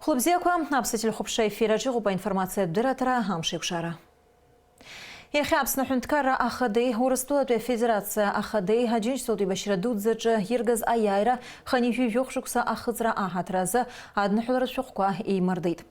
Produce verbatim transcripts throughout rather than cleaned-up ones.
Хәлыбзиақәа, аԥсуа телехәаԥшра ефир аҿы иҟоуп аинформациатә дырраҭара Амшеикәшара. Иахьа Аԥсны Аҳәынҭқарра Ахадеи, Урыстәылатәи Афедерациа Ахадеи, Аџьынџьтәылатәи еибашьра дуӡӡаҿы иргаз аиааира хынҩажәи жәохә шықәса ахыҵра аҳаҭыр азы адныҳәаларатә шәҟәқәа еимырдеит.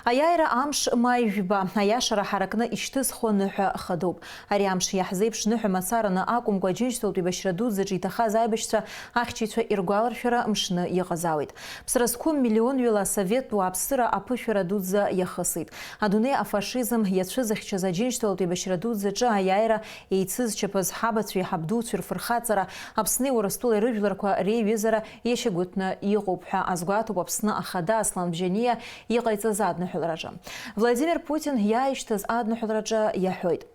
Аиааира амш маи жәба, аиашара ҳаракны ишьҭызхуа ныҳәа хадоуп. Ари амш иаҳзеиԥш ныҳәа мацараны акәымкәа, Аџьынџьтәылатәи еибашьра дуӡӡаҿы иҭахаз аибашьцәа ахьчаҩцәа иргәаларшәара мшны иҟазаауеит. Ԥсра зқәым миллионҩыла асоветтә уааԥсыра аԥышәара дуӡӡа иахысит. Адунеи афашизм иацәызыхьчаз Аџьынџьтәылатәи еибашьра дуӡӡаҿы аиааира еицызчаԥаз ҳабацәеи ҳабдуцәеи рфырхаҵара, Аԥсни Урыстәылеи рыжәларқәа реиҩызара иашьагәыҭны иҟоуп ҳәа азгәаҭоуп Аԥсны Ахада Аслан Бжьаниа иҟаиҵаз адныҳәалараҿы. Владимир Путин иааишьҭыз адныҳәалараҿы иаҳәоит.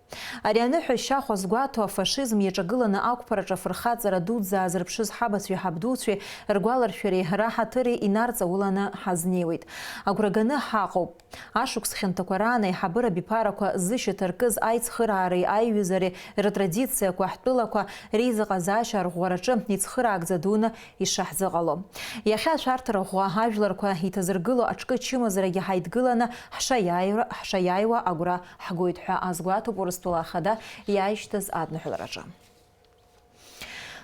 Ари аныҳәа шьахә азгәаҭо, афашизм иаҿагыланы ақәԥараҿы афырхаҵара дуӡӡа аазырԥшыз ҳабацәеи ҳабдуцәеи ргәаларшәареи раҳаҭыри инарҵауланы ҳазнеиуеит. Агәра ганы ҳаҟоуп. Ашықәс хьанҭақәа раан аиҳабыра абиԥарақәа зышьаҭа ркыз аицхыраареи аиҩызареи рытрадициақәа, ҳтәылақәа реизыҟазаашьа арӷәӷәараҿы ицхыраагӡа дуны ишаҳзыҟало. Иахьа ашәарҭара ӷәӷәа ажәларқәа иҭазыргыло аҿкы чымазарагьы ҳаидгыланы ҳшаиааира-, ҳшаиааиуа агәра ҳгоит ҳәа азгәаҭоуп Урыстәыла Ахада иааишьҭыз адныҳәалараҿы.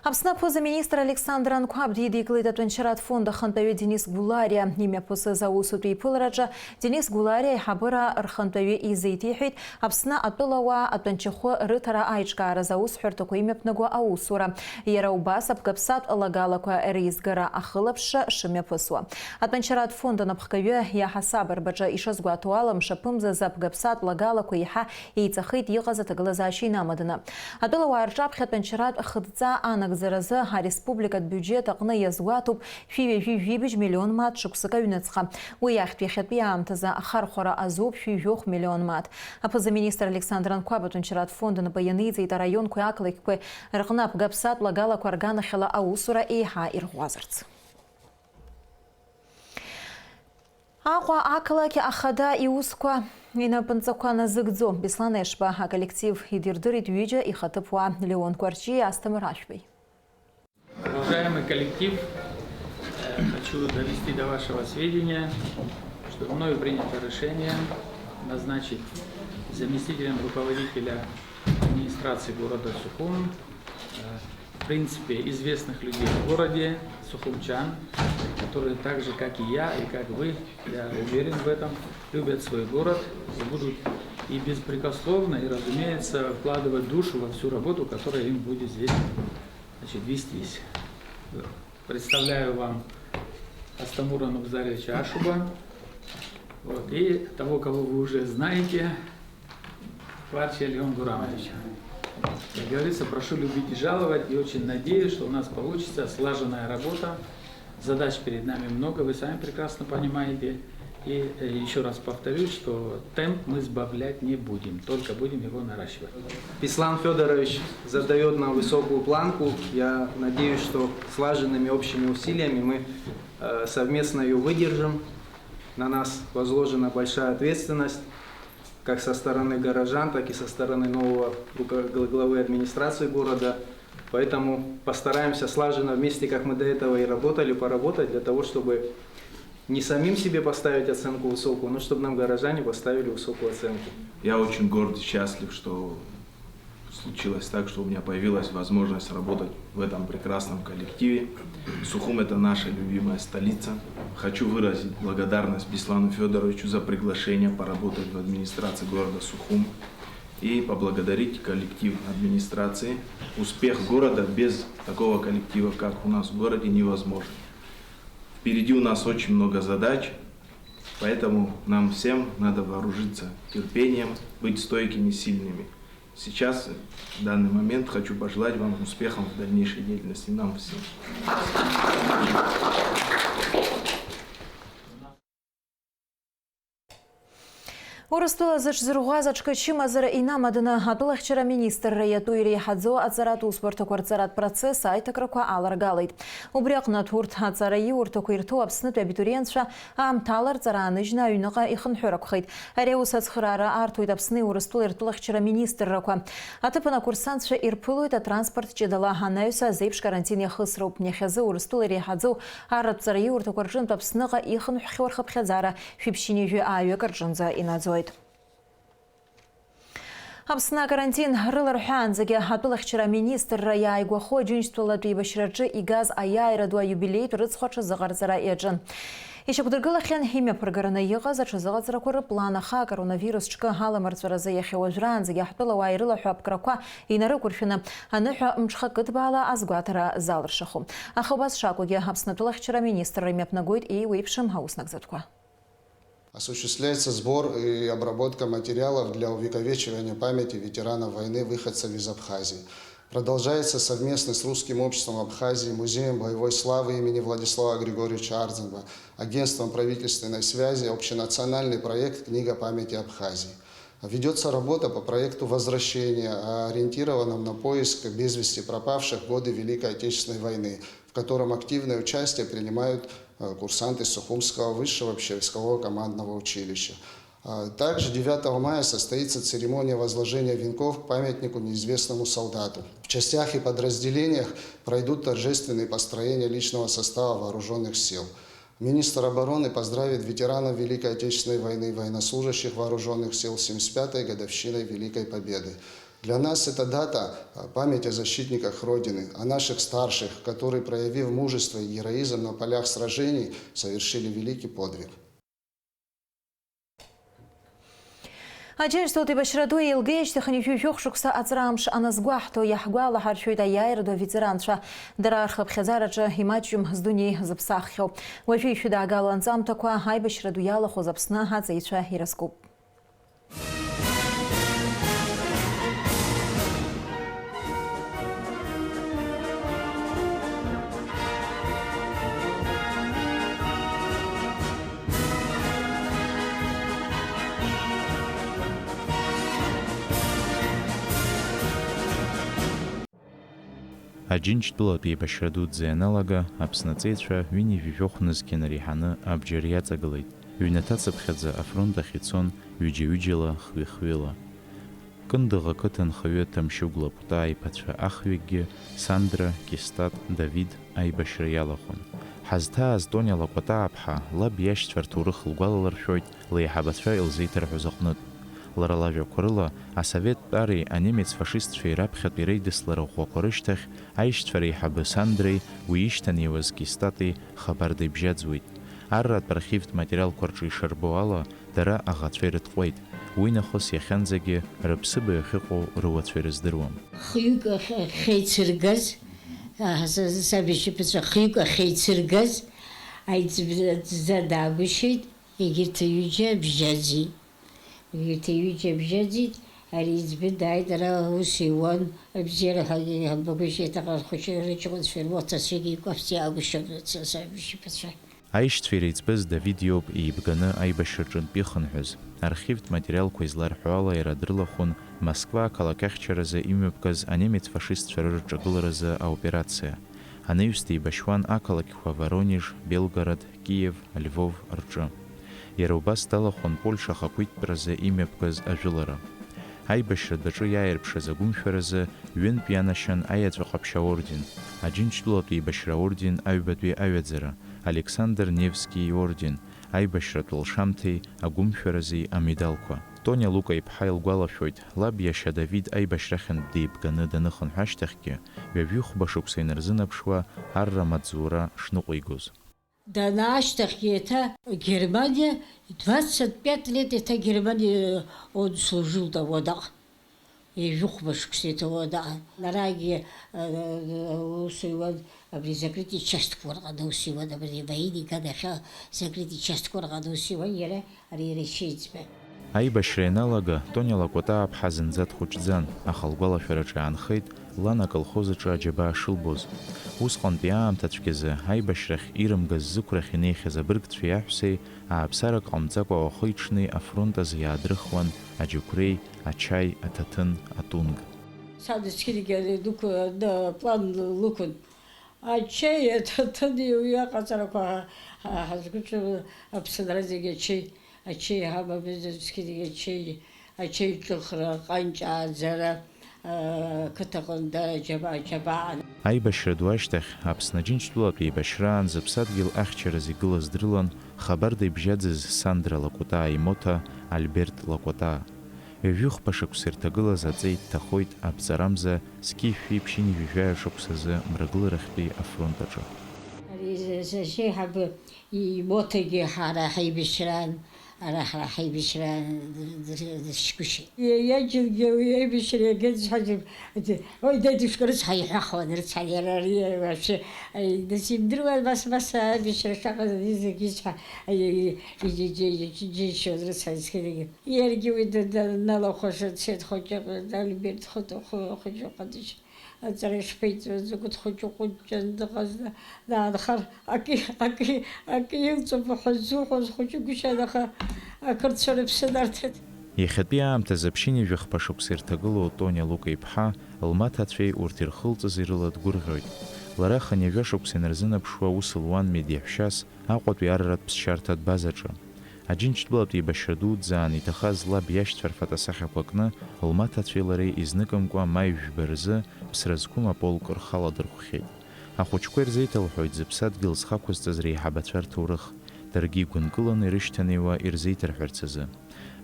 Аԥсны аԥыза-министр Александр Анқәаб дидикылеит атәанчаратә фонд ахантәаҩы Денис Гәлариа имҩаԥысыз аусутә еиԥылараҿы. Денис Гәлариа аиҳабыра рхантәаҩы изеиҭеиҳәеит Аԥсны атәылауаа атәанчахәы рыҭара аиҿкааразы аусҳәарҭақәа имҩаԥнаго аусура, иара убас аԥгаԥсатә лагалақәа реизгара ахылаԥшра шымҩаԥысуа. Атәанчаратә фонд анапхгаҩы иаҳасаб арбаҿы ишазгәаҭоу ала, мшаԥымзазы аԥгаԥсатә лагалақәа еиҳа еиҵахеит иҟаз аҭагылазаашьа инамаданы. Атәылауаа рҿаԥхьа атәанчаратә хыдҵа анагӡаразы ареспубликатә биуџьет аҟны иазгәаҭоуп шәи ҩажәи жәибжь миллион мааҭ шықәсык аҩныҵҟа. Уи ахьтә иахьатәи аамҭазы ахархәара азоуп шәи жәохә миллион мааҭ. Аԥыза-министр Александр Анқәаб атәанчаратә фонд анапы ианиҵеит араионқәеи ақалақьқәеи рҟны аԥгаԥсатә лагалақәа рганахьала аусура еиҳа ирӷәӷәазарц. Аҟәа ақалақь ахада иусқәа инапынҵақәа назыгӡо Беслан Ешба аколлектив идирдырит ҩыџьа ихаҭыԥуаа Леон Кәарҷиеи Асҭамыр Ашәбеи. Уважаемый коллектив, э, хочу довести до вашего сведения, что мною принято решение назначить заместителем руководителя администрации города Сухум, э, в принципе, известных людей в городе, сухумчан, которые так же, как и я, и как вы, я уверен в этом, любят свой город и будут и беспрекословно, и, разумеется, вкладывать душу во всю работу, которая им будет здесь, значит, вестись. Представляю вам Астамура Нубзаровича Ашуба, вот, и того, кого вы уже знаете, Кварчия Леон Гурамовича. Как говорится, прошу любить и жаловать, и очень надеюсь, что у нас получится слаженная работа. Задач перед нами много, вы сами прекрасно понимаете. И, э, ещё раз повторюсь, что темп мы сбавлять не будем, только будем его наращивать. Беслан Фёдорович задаёт нам высокую планку. Я надеюсь, что слаженными общими усилиями мы, э, совместно её выдержим. На нас возложена большая ответственность, как со стороны горожан, так и со стороны нового руко-, гла-, главы администрации города. Поэтому постараемся слаженно вместе, как мы до этого и работали, поработать для того, чтобы не самим себе поставить оценку высокую, но чтобы нам горожане поставили высокую оценку. Я очень горд и счастлив, что случилось так, что у меня появилась возможность работать в этом прекрасном коллективе. Сухум — это наша любимая столица. Хочу выразить благодарность Беслану Фёдоровичу за приглашение поработать в администрации города Сухум и поблагодарить коллектив администрации. Успех города без такого коллектива, как у нас в городе, невозможен. Впереди у нас очень много задач, поэтому нам всем надо вооружиться терпением, быть стойкими, сильными. Сейчас, в данный момент, хочу пожелать вам успехов в дальнейшей деятельности, нам всем. Урыстәыла зыҽзырӷәӷәаз аҽкы ачымазара инамаданы, атәылахьчара аминистрра иатәу иреиҳаӡоу аҵаратә усбарҭақәа рҵаратә процесс аиҭакрақәа аларгалеит. Убри аҟнытә, урҭ аҵараиурҭақәа ирҭоу Аԥснытәи абитуриентцәа аамҭала рҵара ааныжьны аҩныҟа ихынҳәыр акәхеит. Ари аус ацхыраара арҭоит Аԥсни Урыстәылеи ртәылахьчара аминистррақәа. Аҭыԥан акурсантцәа ирԥылоит атранспорт ҷыдала, анаҩс азеиԥш карантин иахысроуп. Иахьазы Урыстәыла иреиҳаӡоу арратә ҵараиурҭақәа рҿынтә Аԥсныҟа ихынҳәхьоу рхыԥхьаӡара шәиԥшьынҩажәи ааҩык рҿынӡа инаӡоит. Аԥсны акарантин рыларҳәаанӡагьы атәылахьчара аминистрра иааигәахо Аџьынџьтәылатә еибашьраҿы игаз аиааира ду аиубилеитә рыцхә аҽазыҟарҵара иаҿын. Ишьақәдыргылахьан имҩаԥыргараны иҟаз аҽазыҟаҵарақәа рыплан, аха акоронавирус ҿкы аламырҵәаразы иахьа уажәраанӡагьы ҳтәылауаа ирылаҳәо аԥкрақәа инарықәыршәаны, аныҳәа мҽхакы ҭбаала азгәаҭара залыршахо. Аха убас шакәугьы, Аԥсны атәылахьчара аминистрра имҩаԥнагоит еиуеиԥшым ауснагӡатәқәа. Осуществляется сбор и обработка материалов для увековечивания памяти ветеранов войны, выходцев из Абхазии. Продолжается совместный с Русским обществом Абхазии, Музеем боевой славы имени Владислава Григорьевича Ардзинба, Агентством правительственной связи общенациональный проект «Книга памяти Абхазии». Ведется работа по проекту «Возвращение», ориентированном на поиск без вести пропавших в годы Великой Отечественной войны, в котором активное участие принимают, э, курсанты Сухумского высшего общевойскового командного училища. А также девятого мая состоится церемония возложения венков к памятнику неизвестному солдату. В частях и подразделениях пройдут торжественные построения личного состава вооружённых сил. Министр обороны поздравит ветеранов Великой Отечественной войны, военнослужащих вооружённых сил с семьдесят пятой годовщиной Великой Победы. Для нас эта дата, а, память о защитниках Родины, о наших старших, которые, проявив мужество и героизм на полях сражений, совершили великий подвиг. Аџьынџьтәылатә еибашьра ду еилгеижьҭеи хынҩажәи жәохә шықәса аҵра амш аназгәаҳҭо, иаҳгәалаҳаршәоит аиааира ду аветеранцәа. Дара рхыԥхьаӡараҿы имаҷҩым здунеи зыԥсаххьоу. Уажәы ишәыдаагало анҵамҭақәа аибашьра ду иалахәыз Аԥсны аҵеицәа ирызкуп. Аџьынџьтәылатә еибашьра дуӡӡа ианалага, Аԥсны аҵеицәа ҩынҩажәи жәохә нызқь инареиҳаны абџьар иаҵагылеит. Ҩнаҭацыԥхьаӡа афронт ахь ицон ҩыџьа-ҩыџьала, хҩы-хҩыла. Кындыӷ ақыҭанхаҩы Ҭамшьыгә Лакәтаа иԥацәа ахҩыкгьы, Сандра, Кьыстат, Давид аибашьра иалахәын. Ҳазҭааз Тониа Лакәатааԥҳа лаб иашьцәа рҭоурых лгәалалыршәоит, леиҳабацәа илзеиҭарҳәоз аҟнытә. Лара лажәақәа рыла, асовет тәареи анемец фашистцәеи раԥхьатәи реидыслара ӷәӷәақәа рышьҭахь, аишьцәа реиҳабы Сандреи уи ишьҭанеиуаз Кьыстати хабарда ибжьаӡуеит. Арратә архивтә материалқәа рҿы ишарбо ала, дара аӷацәа ирытҟәеит. Уи нахыс иахьанӡагьы рыԥсыбаҩ ахьыҟоу руацәа ирыздыруам. Хҩык ахь, ахьеицыргаз, а, са, са, саб ишьапаҿы хҩык ахьеицыргаз, аиҵбы-, аӡӡа даагәышьеит, егьырҭ ҩыџьа бжьаӡит. Егьырҭ ҩыџьа бжьаӡит, ари иӡбы дааит, ара аус иуан, абзиара ҳәагьы иҳамбагәышьеит, аха рхәыҷы рыҷкәынцәа руаҭәацәагьы икәаԥс иаагәышьон са, саб ишьапаҿы. Аишьцәа иреиҵбыз Давид иоуп еибганы аибашьраҿынтә ихынҳәыз. Архивтә материалқәа изларҳәо ала, иара дрылахәын Москва ақалақь ахьчаразы имҩаԥгаз анемец фашистцәа рырҿагыларазы аоперациа. Анаҩс деибашьуан ақалақьқәа Воронеж, Белгород, Киев, Львов рҿы. Иара убас далахәын Польша ахақәиҭтәразы имҩаԥгаз ажәылара. Аибашьратә аҿы иааирԥшыз агәымшәаразы ҩынтә ианашьан аиаҵәа ҟаԥшь аорден, Аџьынџьтәылатә еибашьра аорден аҩбатәи аҩаӡара, Александр Невски иорден, аибашьратә лшамҭеи агәымшәарази амедалқәа. Тониа Лука-иԥҳа илгәалашәоит, лаб иашьа Давид аибашьрахьынтә деибганы даныхынҳәы ашьҭахьгьы, ҩажәихәба шықәса инарзынаԥшуа арра амаҵзура шныҟәигоз. Данаашьҭахь еиҭа Германиа, двадцать пять лет еиҭа Германиа он служил там, уадаҟа. Ҩажәихәба шықәса еиҭа уадаҟа. Нарагьы, э, аус иуан, абри закрытый частьқәа рҟны аус иуан, абри военный иганахьала закрытый частьқәа рҟны аус иуан иара. Ари иара ишеиҵбы. Аибашьра ианалага, Тониа Лакәатааԥҳа зынӡа дхәыҷӡан, аха лгәалашәараҿы иаанхеит, Лан аколхоз аҿы аџьабаа шылбоз. Усҟантәи аамҭа цәгьазы аибашьрахь ирымгаз зықәрахь инеихьаз абыргцәеи аҳәсеи ааԥсарак ҟамҵакәа уахи-ҽни афронт азы иаадрыхуан аџьықәреи, ачаи, аҭаҭын, атунг. Саб зқьынагьы дықәу-, д-, план лықәын. Ачаи аҭаҭыни уи аҟаҵарақәа ҳа-, ҳа-, ҳазгәыцәу Аԥсынра зегьы ачаи, ачаи ҳамамызт, зқьынагьы ачаи, ачаи ҿыхра, ҟанҷ ааӡара, ақыҭаҟны дара џьабаа, џьабаа. Аибашьра ду ашьҭахь, Аԥсны Аџьынџьтәылатә еибашьраан зыԥсадгьыл ахьчараз игылаз дрылан хабарда ибжьаӡыз Сандра Лакәытаа имоҭа Альберт Лакәытаа. Ҩажәихәба шықәса ирҭагылаз аҵеи дҭахоит Абҵарамза зқьи жәшәи ԥшьынҩажәи жәаҩа шықәсазы Мрагыларахьтәи афронт аҿы. Ари за-, за-, зеиҳабы имоҭагьы ҳара ҳаибашьраан, ара ҳара ҳаибашьраан дышьгәышьеит. Иа-, иаџьалгьы уи аибашьра иагеит зҳәаз, ой, дедушка, рыцҳа иҳәахуан, рыцҳа иара ари вообще, ай, дызимдыруан, бас, бас аибашьра шаҟа зегьы ицҳа, ай, ай, ай, ай, ай, ай, џьишьон, рыцҳа зқьынагьы. Иаргьы уи да-, даналахәаша дцеит хәыҷык, Альберт хәыҷы, хәы-, хәыҷы ҟадыџь аҵара ишԥеиҵоз, закәытә хәыҷы ҟәыҷҷан дыҟаз, да-, даанхар, акы, акы, акы илҵып ҳәа ззуҳәоз хәыҷы гәышьан, аха ақырҭцәа рыԥсы нарҭеит. Иахьатәи аамҭазы ԥшьынҩажәи жәахԥа шықәса ирҭагылоу Тониа Лука-иԥҳа лмаҭацәеи урҭ ирхылҵызи рыла дгәырӷьоит. Лара хынҩажәа шықәса инарзынаԥшуа аус луан медиаҳәшьас Аҟәатәи арратә ԥсшьарҭа Дбазаҿы. Аџьынџьтәылатә еибашьра дуӡӡаан иҭахаз лаб иашьцәа рфотосахьақәа кны, лмаҭацәеи лареи изныкымкәа маи жәба рзы ԥсра зқәым аполк рхы аладырхәхьеит. Ахәыҷқәа ирзеиҭалҳәоит зыԥсадгьыл зхақәызҵаз реиҳабацәа рҭоурых, даргьы игәынкыланы ирышьҭанеиуа ирзеиҭарҳәарц азы.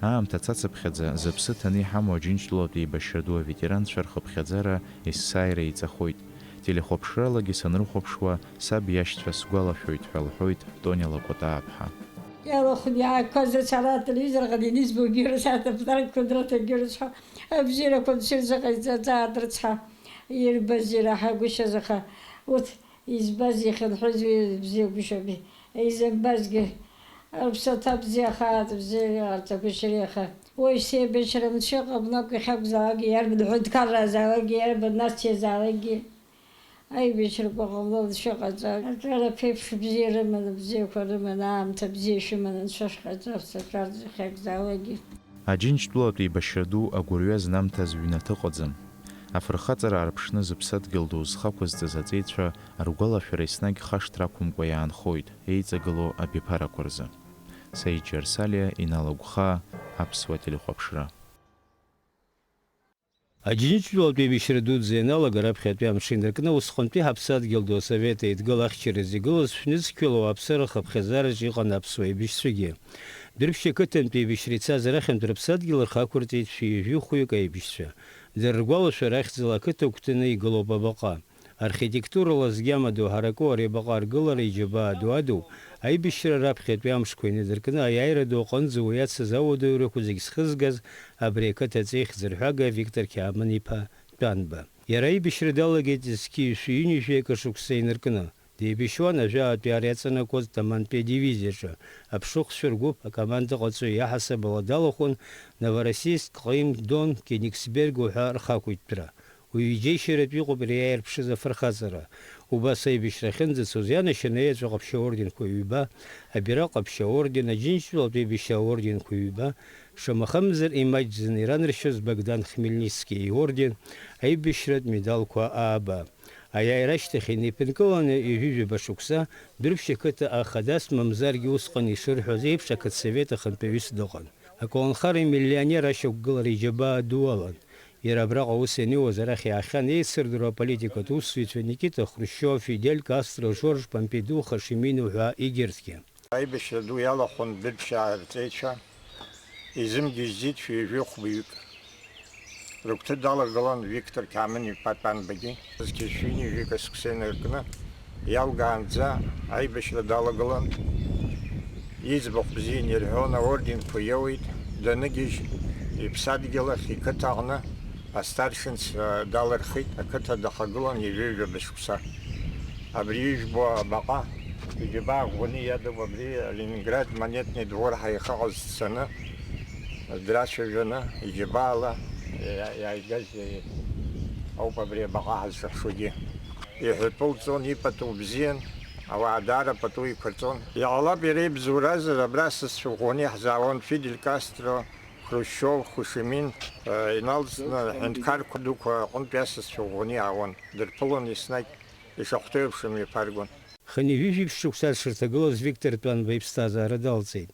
Аамҭа цацыԥхьаӡа, зыԥсы ҭаны иҳамоу Аџьынџьтәылатә еибашьра ду аветеранцәа рхыԥхьаӡара есааира еиҵахоит. Телехәаԥшралагьы санрыхәаԥшуа, саб иашьцәа сгәалашәоит ҳәа лҳәоит Тониа Лакәытааԥҳа. Иалахәын иаақәаз рыцҳара, ателевизор ҟны ианызбогьы рыцҳа, аҭыԥ наркқәа драҭогьы рыцҳа, абзиарақәа анцәа ирзыҟаиҵаӡааит рыцҳа, ирбаз ираҳагәышьаз, аха урҭ избаз ихынҳәыз уи бзиагәышьами, изымбазгьы рыԥсаҭа бзиахааит, бзиа иҟарҵагәышьари, аха уи сеибашьра анцәа иҟам акәу, иахьакәзаалакгьы, иарбан ҳәынҭқарразаалакгьы, иарбан нациазаалакгьы. Аибашьрақәа ҟамло шыҟаҵа, аҿар аԥеиԥш бзиа рыманы, бзиақәа рыманы, аамҭа бзиа шәыманы анцәа шәҟаҵарц аҿар зхьакзаалакгьы. Аџьынџьтәылатә еибашьра ду агәырҩа знамҭаз ҩнаҭа ыҟаӡам. Афырхаҵара аарԥшны зыԥсадгьыл ду зхы ақәызҵаз аҵеицәа ргәалашәара еснагь хашҭра ақәымкәа иаанхоит еиҵагылоу абиԥарақәа рзы. Саид Џьарсалиа, Инал Агәхаа, Аԥсуа телехәаԥшра. Аџьынџьтәылатә еибашьра дуӡӡа ианалага раԥхьатәи амш инаркны, усҟантәи ҳаԥсадгьыл ду асовет еидгыла ахьчаразы игылаз шәнызқьҩыла ауааԥсыра рхыԥхьаӡараҿы иҟан аԥсуа еибашьцәагьы. Дәрыԥшь ақыҭантәи еибашьра ицаз арахьынтә рыԥсадгьыл рхы ақәырҵеит шәи жәохәҩык аибашьцәа. Дара ргәалашәара ахьӡала ақыҭа агәҭаны игылоуп абаҟа. Архитектурала згьама ду ҳараку ари абаҟа аргылара иџьабаа ду адуп, аибашьра раԥхьатәи амшқәа инадыркны аиааира ду аҟынӡа уи ацыз ауадаҩрақәа зегь зхызгаз абри ақыҭа аҵеи хьӡырҳәага Виктор Қьаамын-иԥа Тәанба. Иара аибашьра далагеит зқьи жәшәи ҩынҩажәи акы шықәса инаркны. Деибашьуан ажәаатәи ар иаҵанакуаз Тамантәи адивизиаҿы, аԥшыхәцәа ргәыԥ акомандаҟаҵаҩ иаҳасаб ала далахәын Новороссийск, Ҟим, Дон, Кенигсберг уҳәа рхақәиҭтәра. Уаҩы иџьеишьаратә иҟоуп иара иааирԥшыз афырхаҵара. Убас аибашьра ахьынӡацоз ианашьаны аеҵәа ҟаԥшьы аорденқәа ҩба, абираҟ ҟаԥшьы аорден, Аџьынџьтәылатә еибашьра аорденқәа ҩба, шамахамзар имаҷӡаны иранаршьоз Богдан Хмельницки иорден, аибашьратә медалқәа ааба. Аиааира ашьҭахь инеиԥынкыланы ҩажәижәаба шықәса Дәрыԥшь ақыҭа ахадас, мамзаргьы усҟан ишырҳәоз еиԥш ақыҭсовет ахантәаҩыс дыҟан. Аколнхара имиллионер ашьақәгылара иџьабаа ду алан. Иара абраҟа аус ианиуаз арахь иаахьан еицырдыруа аполитикатә усзуҩцәа Никита Хрушьов, Фидель Кастро, Жорж Помпиду, Хо Ши Мин уҳәа егьырҭгьы. Аибашьра ду иалахәын Дәрыԥшьаа рҵеицәа, изымгьежьӡеит шәи жәохәҩык. Рыгәҭа далагылан Виктор Қьаамын-иԥа Тәанбагьы. Зқьи жәшәи ҩынҩажәи акы шықәса инаркны иалгаанӡа аибашьра далагылан. Иӡбахә бзианы ирҳәон, аорденқәа иоуит, даныгьежь, иԥсадгьыл ахь, иқыҭа аҟны астаршинцәа далырхит, ақыҭа дахагылан ҩажәижәаба шықәса. Абри ижәбо абаҟа, иџьабаа ӷәӷәаны иадуп, абри Ленинград Монетный двор ҳәа ихыҟаз дцаны, драцәажәаны, иџьабаала иа-, иааигаз, Ауп абри абаҟа ҳазҿаҳшогьы. Иҳәатәы лҵон, ипату бзиан, ауаа даара пату еиқәырҵон. Иҟалап, иара ибзоуразар, абра асасцәа ӷәӷәаны иаҳзаауан Фидель Кастро, Хрушьов, Хошимин, э, иналҵны аҳәынҭқарқәа дуқәа аҟынтәи асасцәа ӷәӷәаны иаауан. Дырԥылон еснагь, ишахәҭоу еиԥш имҩаԥаргон. Хынҩажәи жәиԥшь шықәса дшырҭагылаз Виктор Тәанба иԥсҭазаара далҵит.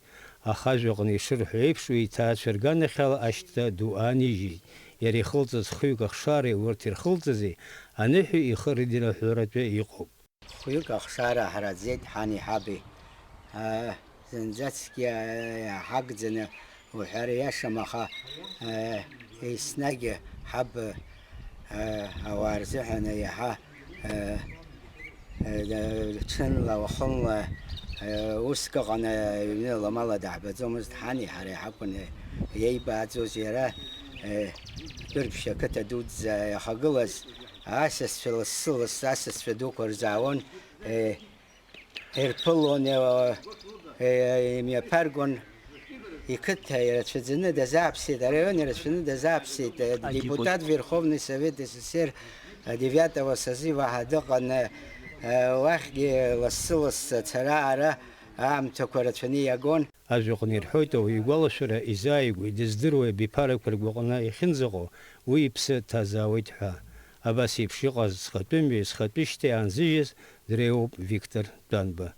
Аха ажәаҟны ишырҳәо еиԥш, уи иҭаацәа рганахьала ашьҭа ду аанижьит. Иара ихылҵыз хҩык ахшареи урҭ ирхылҵызи аныҳәаҩ ихы рыдираҳәаратәы иҟоуп. Хҩык ахшара ҳраӡеит ҳани ҳаби. Аа, зынӡаскгьы, аа, иааҳагӡаны уҳәар иашам, аха, аа, еснагь ҳаб, аа, ауаа рзыҳәан иаҳа, аа, аа, ҽынла, уахынла, аа, уск ыҟан, аҩны ламала даҳбаӡомызт, ҳани ҳареи ҳакәын еибааӡоз. Иара, аа, Дәырԥшь ақыҭа дуӡӡа иахагылаз асасцәа лассы-лассы асасцәа дуқәа рзаауан, аа, ирԥылон, э, э, имҩаԥаргон, иқыҭа ирацәаӡаны дазааԥсеит, араион ирацәаны дазааԥсеит, э, адепутат Верховный Совет СССР, э, девятого созыва ҳәа дыҟан, э, уахьгьы лассы-лассы ацара-аара аамҭақәа рацәаны иагон. Ажәаҟны ирҳәоит, ауаҩы игәалашәара изааигәоу, дыздыруа абиԥарақәа ргәаҟны иахьынӡаҟоу, уи иԥсы ҭазаауеит ҳәа. Абас еиԥш иҟаз зхатәы мҩеи зхатәы шьҭеи аанзыжьыз дреиуоуп Виктор Тәанба.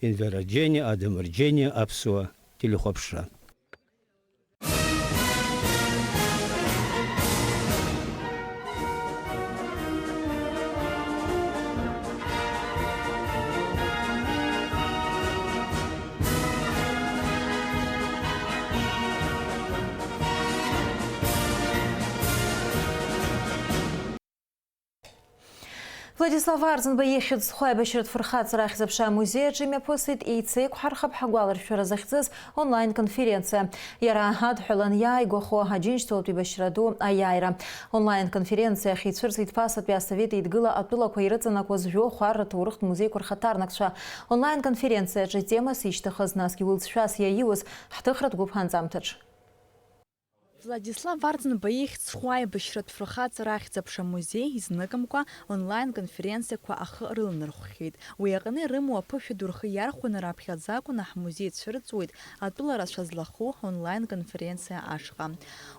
Инвера Џьениа, Адамыр Џьениа, Аԥсуа телехәаԥшра. Владислав Арӡынба ихьӡ зху аибашьратә фырхаҵара ахьӡ-аԥша амузеи аҿы имҩаԥысит еицеиқәҳархап ҳгәаларшәара захьӡыз онлайн-конференциа. Иара адҳәалан иааигәахо Аџьынџьтәылатә еибашьра ду аиааира. Онлайн-конференциа ахь ицәырҵит ԥасатәи асовет еидгыла атәылақәа ирыҵанакуаз жәохә ар рҭоурыхтә музеиқәа рхаҭарнакцәа. Онлайн-конференциаҿы темас ишьҭыхыз, насгьы уи лҵшәас иаиуз ҳҭыхратә гәыԥ анҵамҭаҿ. Владислав Арӡынба ихьӡ зху аибашьратә фырхаҵара ахьӡ-аԥша амузеи изныкымкәа онлайн-конференциақәа ахы рыланархәхьеит. Уи аҟны ирымоу аԥышәа ду рхы иархәаны раԥхьаӡа акәны ҳмузеи цәырҵуеит атәыла рацәа злаху онлайн-конференциа ашҟа.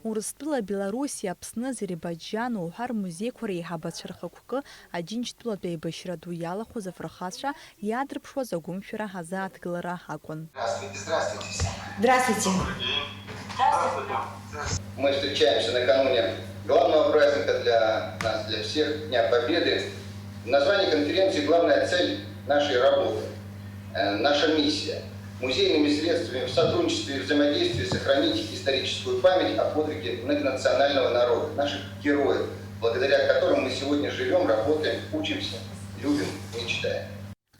Урыстәыла, Белоруссиа, Аԥсны, Азербаиџьан уҳәа рмузеиқәа реиҳабацәа рхықәкы Аџьынџьтәылатә еибашьра ду иалахәыз афырхацәа иаадырԥшуаз агәымшәара азааҭгылара акәын. Здравствуйте, здравствуйте всем. Здравствуйте. Добрый день. Здравствуйте. Мы встречаемся накануне главного праздника для нас, для всех, Дня Победы. Название конференции — главная цель нашей работы, э, наша миссия. Музейными средствами в сотрудничестве и взаимодействии сохранить историческую память о подвиге многонационального народа, наших героев, благодаря которым мы сегодня живём, работаем, учимся, любим, мечтаем.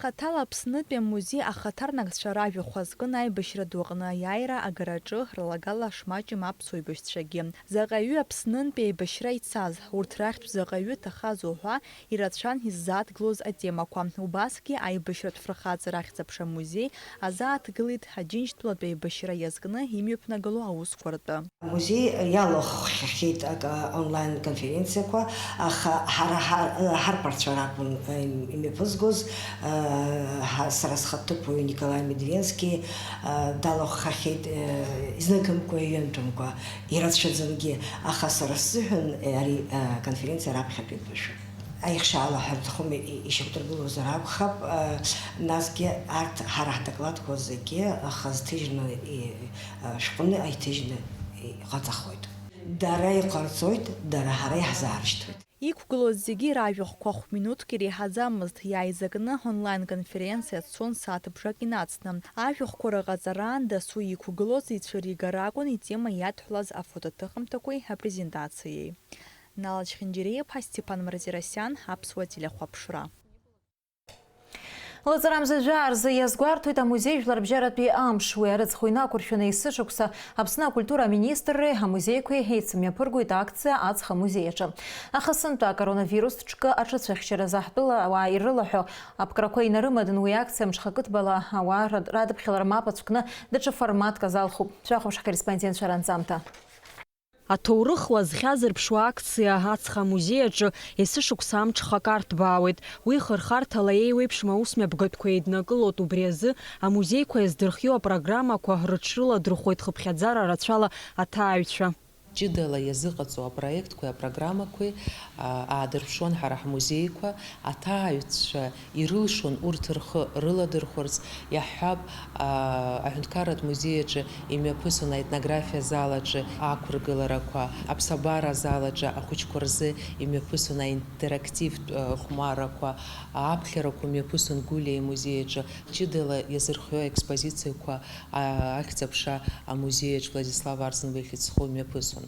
Хаҭала Аԥснытәи амузеи ахаҭарнакцәа ражәахә азкын аибашьра ду аҟны аиааира агараҿы рлагала шмаҷым аԥсуа еибашьцәагьы. Заҟаҩы Аԥснынтәи аибашьра ицаз, урҭ рахьтә заҟаҩы ҭахаз уҳәа, ирацәан иззааҭгылоз атемақәа. Убасгьы аибашьратә фырхаҵара ахьӡ-аԥша амузеи азааҭгылеит Аџьынџьтәылатәи аибашьра иазкны имҩаԥнагалоу аусқәа ртәы. Амузеи иалахәхьахьеит ак-, онлайн-конференциақәа, аха ҳара ҳа-, ҳарԥарцәа ракәын, э, имҩаԥызгоз, э, ҳа-, сара схаҭыԥуаҩ Николаи Медведевски, э, далахәхахьеит, э, изныкымкәа, иҩынтәымкәа, ирацәаӡангьы, аха сара сзыҳәан, э, ари, э, конференциа раԥхьатәи аԥышәа. Аихшьаала ҳәа рҭахым, и-, ишьақәдыргылозар акәхап, э, насгьы арҭ ҳара ҳдокладқәа зегьы хазҭыжьны, и-, э, шәҟәны аиҭыжьны иҟаҵахоит. Дара иҟарҵоит, дара ҳара иаҳзаарышьҭуеит. Иқәгылоз зегьы ражәахәқәа хә-минуҭк иреиҳаӡамызт, иааизакны онлайн-конференциа цон сааҭыбжак инацны. Ажәахәқәа рыҟаҵараан дасу иқәгылоз ицәыригара акәын итема иадҳәалаз афотоҭыхымҭақәеи апрезентациеи. Нала Чхинџьариа-иԥа, Степан Мартиросиан, Аԥсуа телехәаԥшра. Лаҵарамза жәаа рзы иазгәарҭоит амузеи жәларбжьаратәи амш. Уи арыцхә инақәыршәаны есышықәса Аԥсны акультура аминистрреи амузеиқәеи еицымҩаԥыргоит акциа Аҵх амузеи аҿы. Аха сынтәа акоронавирус ҿкы аҿыцәахьчаразы ҳтәыла ауаа ирылаҳәо аԥкрақәа инарымадын уи акциа мҽхакы ҭбала ауаа рад-, радыԥхьалара мап ацәкны даҽа форматк азалхуп. Шәахәаԥш ҳкорреспондентцәа ранҵамҭа. Аҭоурыхла зхьа зырԥшуа акциа Ацха амузеи аҿы есышықәса амҽхак арҭбаауеит. Уи хырхарҭала еиуеиԥшым аусмҩаԥгатәқәа еиднакылоит. Убри азы амузеиқәа иаздырхиоу апрограммақәа рыҽрыладырхәуеит хыԥхьаӡара рацәала аҭааҩцәа. Ҷыдала иазыҟаҵоу апроектқәеи апрограммақәеи, аа, аадырԥшуан ҳара ҳмузеиқәа, аҭааҩцәа ирылшон урҭ рхы рыладырхәырц, иаҳҳәап, аа, аҳәынҭқарратә музеи аҿы имҩаԥысуан аетнографиа зал аҿы ақәыргыларақәа, аԥсабара азал аҿы ахәыҷқәа рзы имҩаԥысуан аинтерактивтә, э, хәмаррақәа, аԥхьарақәа мҩаԥысуан Гәлиа имузеи аҿы. Ҷыдала иазырхиоу аекспозициақәа, а, ахьӡ-аԥша амузеи аҿы Владислав Арӡынба ихьӡ зху мҩаԥысуан.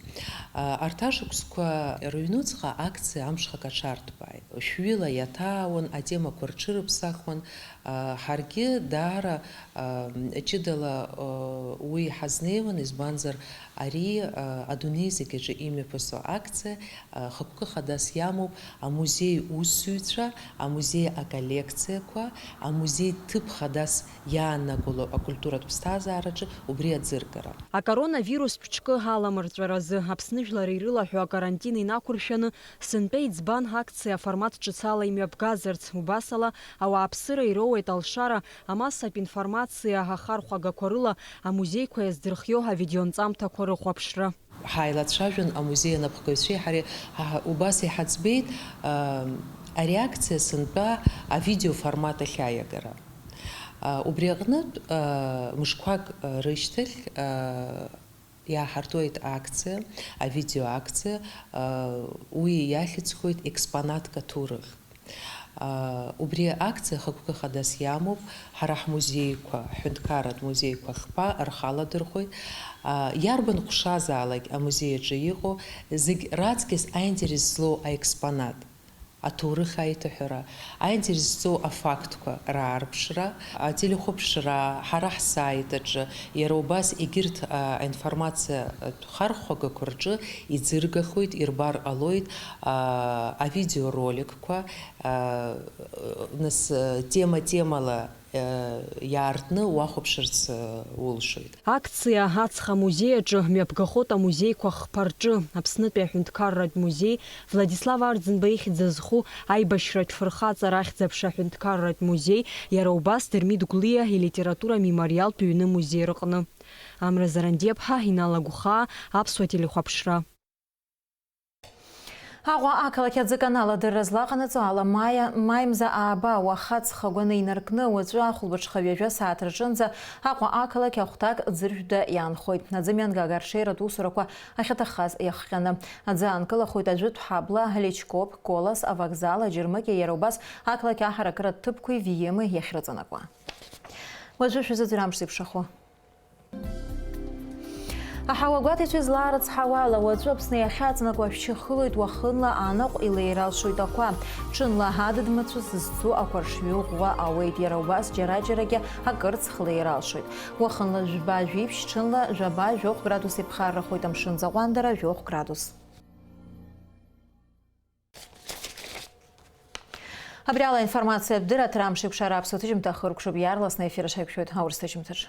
А, арҭ ашықәсқәа рыҩнуҵҟа акциа амҽхак аҽарҭбааит. Шәҩыла иаҭаауан, атемақәа рҽырыԥсахуан. А, ҳаргьы даара, а, ҷыдала, а, уи ҳазнеиуан, избанзар, ари, а, адунеи зегь аҿы имҩаԥысуа акциа, а, хықәкы хадас иамоуп амузеи усзуҩцәа, амузеи аколлекциақәа, амузеи ҭыԥ хадас иаанагалоу акультуратә ԥсҭазаараҿы убри аӡыргара. Акоронавирустә ҿкы аламырҵәаразы Аԥсны жәлар ирылаҳәо акарантин инақәыршәаны, сынтәа иӡбан акциа аформат ҿыц ала имҩаԥгазарц, убасала ауааԥсыра ироуеит алшара, амассатә информациа ахархәагақәа рыла амузеиқәа иаздырхиоу авидеонҵамҭақәа рыхәаԥшра. Ҳааилацәажәон амузеи анапхгаҩцәеи ҳареи, ҳа-, убас иҳаӡбеит, а, ари акциа сынтәа авидеоформат ахь аиагара. А, убри аҟнытә, а, мышқәак, а, рышьҭахь, а, иааҳартуеит акциа, авидеоакциа, а, уи иахьӡхоит Експонатк аҭоурых. А, убри акциа хықәкы хадас иамоуп, ҳара ҳмузеиқәа, ҳҳәынҭқарратә музеиқәа хԥа рхаладырхәоит. А, иарбан ҟәшазаалак амузеи аҿы иҟоу, зегь раҵкьыс аинтерес злоу аекспонат, аҭоурых аиҭаҳәара, аинтерес зҵоу афактқәа раарԥшра, ателехәаԥшра, ҳара ҳсайт аҿы, иара убас егьырҭ, а, аинформациатә хархәагақәа рҿы иӡыргахоит, ирбар ҟалоит, а, авидеороликқәа, а, нас, тема-темала, а, иаартны уахәаԥшырц, а, улшоит. Акциа Ацха амузеи аҿы мҩаԥгахоит амузеиқәа хԥа рҿы, Аԥснытәи аҳәынҭқарратә музеи, Владислав Арӡынба ихьӡ зху аибашьратә фырхаҵара ахьӡ-аԥша аҳәынҭқарратә музеи, иара убас Дырмит Гәлиа илитература мемориалтә ҩны музеи рҟны. Амра Зарандиаԥҳа, Инал Агәхаа, Аԥсуа телехәаԥшра. Аҟәа ақалақь аӡы канал адырра злаҟанаҵо ала маи, маи мза ааба уаха ҵхагәаны инаркны, уаҵәы ахәылбыҽха ҩажәа сааҭ рҿынӡа Аҟәа ақалақь ахәҭак ӡыржәда иаанхоит. Аӡымҩангага арҽеиратә усурақәа ахьаҭаххаз иахҟьаны. Аӡы аанкылахоит Ажәытә ҳабла, Лечкоп, Колас, авокзал, аџьармыкьа, иара убас ақалақь аҳаракыратә ҭыԥқәеи Виеми иахьрыҵанакуа. Уажәы шәазыӡырҩ амш зеиԥшрахо. Аҳауа гәаҭаҩцәа излаарыцҳауа ала, уаҵәы Аԥсны иахьаҵанакуа ашәшьы хылоит, уахынла анаҟә илеира алшоит ақәа. Ҽынла адыд-мацәыс зцу ақәаршҩы ӷәӷәа ауеит, иара убас џьара-џьарагьы акырцх леира алшоит. Уахынла жәба-жәиԥшь, ҽынла жәаба-жәохә градус иԥхаррахоит, амшын ӡаҟәандара жәохә градус. Абри ала аинформациатә дырраҭара амш еиқәшара аԥсуа ҭыжьымҭа ахыркәшоуп, иаарласны аефир аҿы ҳаиқәшәоит аурыс ҭыжьымҭаҿы.